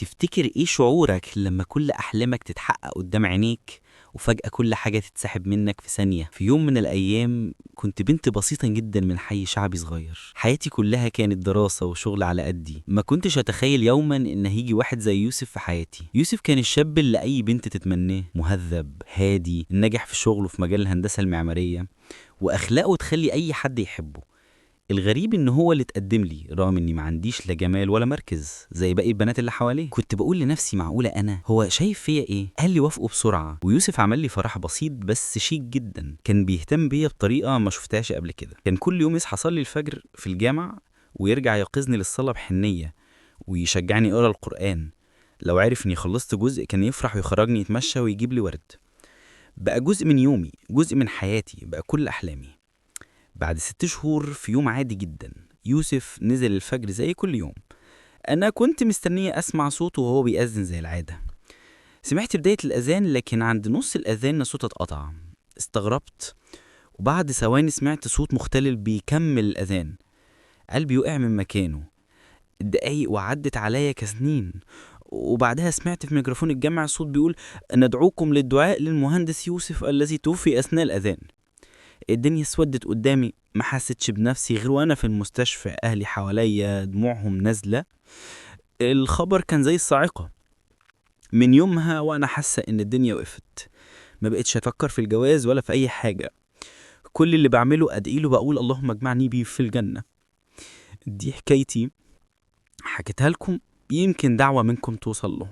تفتكر إيه شعورك لما كل أحلامك تتحقق قدام عينيك وفجأة كل حاجة تتسحب منك في ثانية؟ في يوم من الأيام كنت بنت بسيطة جدا من حي شعبي صغير، حياتي كلها كانت دراسة وشغل على قدي. ما كنتش أتخيل يوما إن هيجي واحد زي يوسف في حياتي. يوسف كان الشاب اللي أي بنت تتمناه، مهذب، هادي، ناجح في شغله في مجال الهندسة المعمارية، وأخلاقه تخلي أي حد يحبه. الغريب ان هو اللي اتقدم لي رغم اني ما عنديش لا جمال ولا مركز زي باقي البنات اللي حواليه. كنت بقول لنفسي معقولة انا؟ هو شايف فيا ايه؟ اهلي وافقوا بسرعة، ويوسف عمل لي فرح بسيط بس شيك جدا. كان بيهتم بيا بطريقة ما شفتهاش قبل كده. كان كل يوم يصحى اصلي الفجر في الجامع ويرجع يقظني للصلاة بحنيه ويشجعني اقرا القران. لو عرف اني خلصت جزء كان يفرح ويخرجني يتمشى ويجيب لي ورد. بقى جزء من يومي، جزء من حياتي، بقى كل احلامي. بعد 6 شهور في يوم عادي جدا، يوسف نزل الفجر زي كل يوم. أنا كنت مستنية أسمع صوته وهو بيأذن زي العادة. سمعت بداية الأذان، لكن عند نص الأذان صوته اتقطع. استغربت، وبعد ثواني سمعت صوت مختلل بيكمل الأذان. قلبي وقع من مكانه. الدقايق وعدت عليا كسنين، وبعدها سمعت في ميكروفون الجامع صوت بيقول: ندعوكم للدعاء للمهندس يوسف الذي توفي أثناء الأذان. الدنيا اسودت قدامي، ما حسيتش بنفسي غير وانا في المستشفى، اهلي حواليا دموعهم نازله. الخبر كان زي الصاعقة. من يومها وانا حاسه ان الدنيا وقفت، ما بقتش افكر في الجواز ولا في اي حاجة. كل اللي بعمله ادعيله، بقول اللهم اجمعني بيه في الجنة. دي حكايتي، حكيتها لكم، يمكن دعوه منكم توصل له.